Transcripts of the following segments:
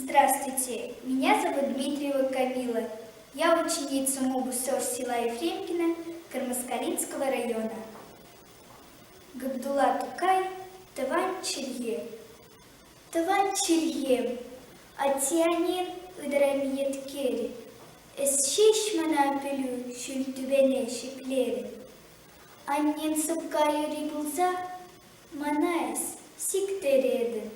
Здравствуйте, меня зовут Дмитриева Камила. Я ученица МУБ СОР села Ефремкино Кармаскалинского района. Габдулла Тукай «Тӑван чӗлхе». Тӑван чӗлхем, атте-аннен ытарайми еткерӗ, Эс ҫеҫ мана пӗлӳ ҫӳл тӳпене ҫӗклерӗн. Аннен сӑпка юри пулса мана эс сиктеретӗн.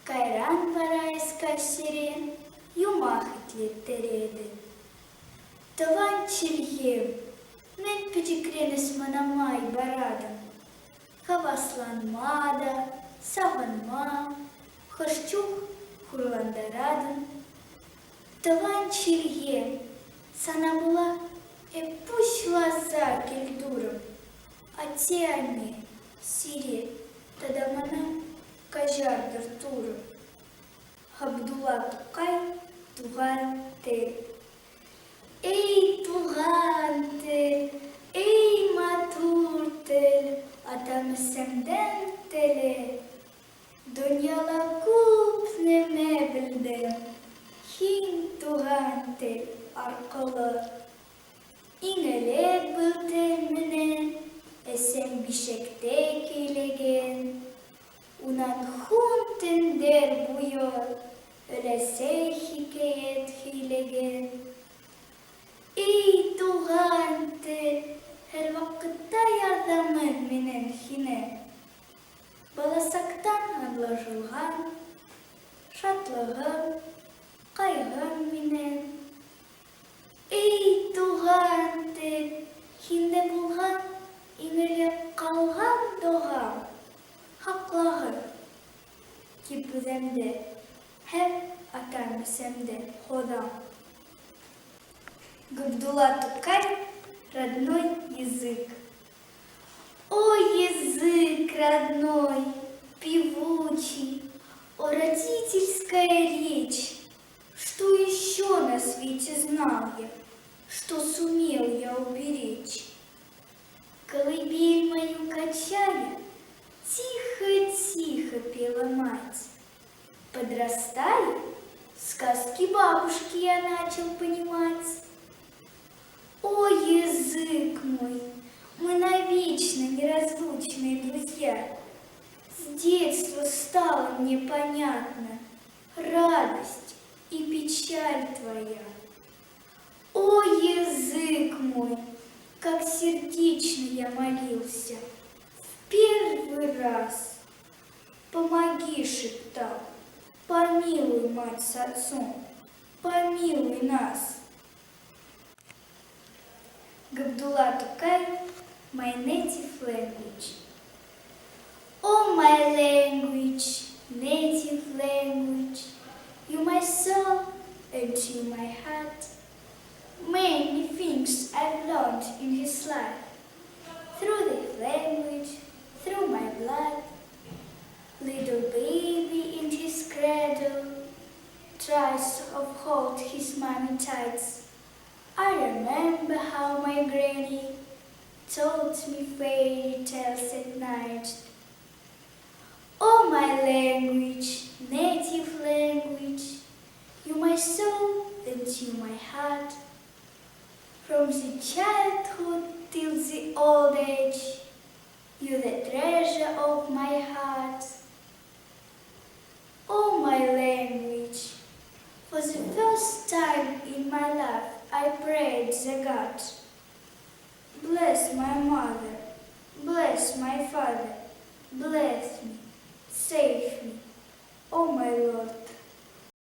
Кайран вара эс каҫсерен юмах итлеттеретӗн. Тӑван чӗлхем, мӗн пӗчӗкрен эс мана май паратӑн. Хавасланма та, савӑнма, хӑш чух хурлантаратӑн. Тӑван чӗлхе, сана пула эп пуҫласа кӗлтурӑм. Атте-анне, сире тата мана каҫартӑр Турӑ. Габдулла Тукай Туган тел. Эй, туган тел, эй, матур тел, атам-әсәмдән теле. Дөньяла күп нәмә белдем, һин туган тел аркылы. Иң элек был тел менән әсәм бишектә көйләгән. Унан һуң төндәр буе өләсәй хикәят һөйләгән. Эй, туган тел, һәрвакытта ярдәмең минем һине. Баласактан аңлашылган шатлыгым, кайгым минем. Эй, туган тел, һиндә булган иң элек калган догам, хаклагын, дип үземдә һәм атам-әсәмдә Ходам. Габдулла Тукай Родной язык. О, язык родной, певучий, о, родительская речь, Что еще на свете знал я, что сумел я уберечь? Колыбель мою качая, тихо-тихо пела мать. Подрастая, сказки бабушки я начал понимать. О, язык мой, мы навечно неразлучные друзья. С детства стало мне понятно радость и печаль твоя. О, язык мой, как сердечно я молился в первый раз. Помоги, шептал, помилуй мать с отцом, помилуй нас. Габдулла Тукай My Native Language Oh, my language, native language, you my soul and you my heart. Many things I've learned in this life, through the language, through my blood. Little baby in his cradle tries to hold his mommy tight. I remember how my granny told me fairy tales at night. Oh, my language, native language, you my soul and you my heart. From the childhood till the old age, you the treasure of my heart. Oh, my language, for the first time in my life I prayed the God. Bless my mother, bless my father, bless me, save me, oh my Lord.